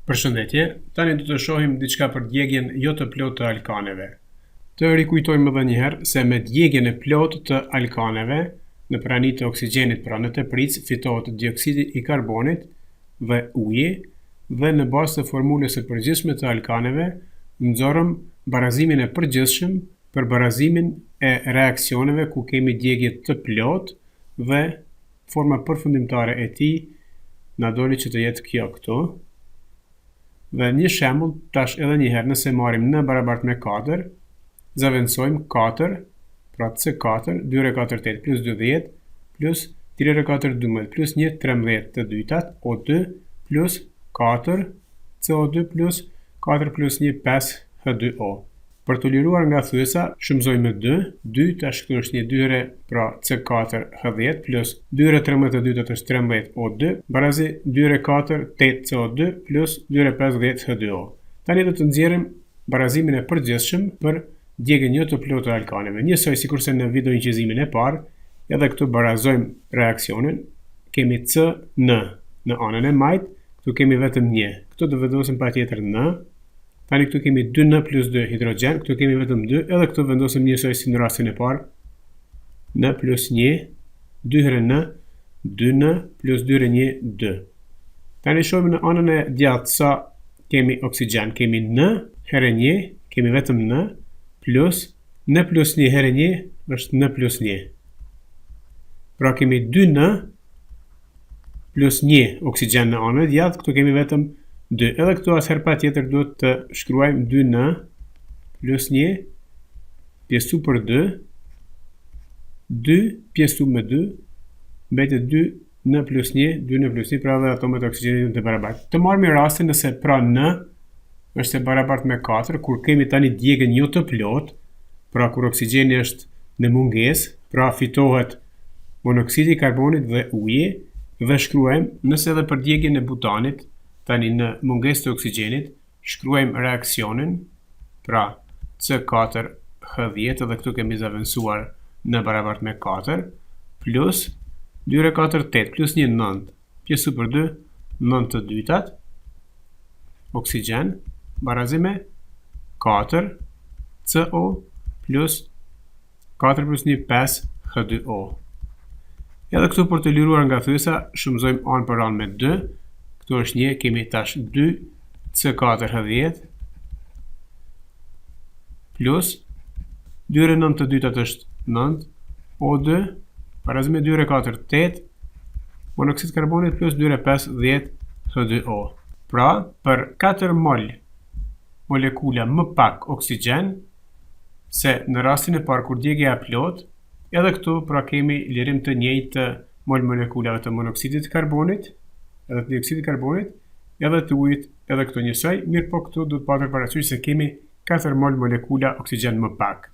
Përshëndetje, tani do të shohim diçka për djegien jo të plotë të alkaneve. Të rikujtojmë edhe një herë se me djegien e plotë të alkaneve në prani të oksigjenit, pra në tepricë, fitohet dioksidi i karbonit dhe uji dhe në bazë të formulës së përgjithshme të alkaneve nxorëm barazimin e përgjithshëm për barazimin e reaksioneve ku kemi djegie të plotë dhe Forma përfundimtare e tij na doli që të jetë kjo këtu. Dhe një shembull tash edhe një herë nëse marrim n barabart me 4, zëvendësojmë 4, pra C4, 2 herë 4 8 plus 2 10, plus 3 herë 4 12 plus 1 13 të dytat, O2 plus 4 CO2 plus 4 plus 1 5 H2O. Për t'u liruar nga thyesa, shumëzojmë me 2, 2 tash këtu është një 2 herë, pra C4 H10 plus 2 herë 13 të dytat është 13 O2, barazi 2 herë 4 8 CO2 plus 2 herë 5 10 H2O. Tani do të nxjerrim barazimin e përgjithshëm për djegien jo të plotë të alkaneve. Njësoj sikurse në videoincizimin e parë, edhe këtu barazojmë reaksionin. Kemi C N në anën e majtë, këtu kemi vetëm një. Këtu do vendosim patjetër N, Tani këtu kemi 2N plus 2 hidrogjen, këtu kemi vetëm 2, edhe këtu vendosim njësoj si në rastin e parë, N plus 1, 2 herë N, 2N plus 2 herë 1, 2. Tani shohim në anën e djathtë sa kemi oksigjen, kemi N herë 1, kemi vetëm N, plus N plus 1 herë 1 është N plus 1. Pra kemi 2N plus 1 oksigjen në anën e djathtë, këtu kemi vetëm 2. Edhe këtu atëherë patjetër duhet të shkruajmë 2N plus 1 pjesëtu për 2, 2 pjesëtu me 2, mbetet 2 N plus 1, 2 N plus 1, pra dhe atomet e oksigjenit janë të barabartë. Të marrim rastin nëse pra N është e barabartë me 4, kur kemi tani djegien jo të plotë, pra kur oksigjeni është në mungesë, pra fitohet monoksidi i karbonit dhe uji, dhe shkruajmë nëse edhe për djegien e butanit, tani në mungesë të oksigjenit, shkruajmë reaksionin, pra C4H10 edhe këtu kemi zëvendësuar N barabart me 4, plus 2 herë 4 8, plus 1 9, pjesëtu për 2, 9 të dytat, oksigjen, barazi me 4, CO plus 4 plus 1, 5, H2O. Edhe këtu për t'u liruar nga thyesa, shumëzojmë anë për anë me 2, këtu është 1, kemi tash 2, C4 H10, plus 2 herë 9 të dytat është 9, O2, barazi me 2 herë 4, 8, monoksid karbonit plus 2 herë 5, 10, H2O. Pra, për 4 mol molekula më pak oksigjen, se në rastin e parë kur djegia e plotë, edhe këtu pra kemi lirim të njëjtë të mol molekulave të monoksidit të karbonit, edhe të dioksidit të karbonit, edhe të ujit, edhe këtu njësoj, mirëpo këtu duhet patur parasysh se kemi 4 mol molekula oksigjen më pak.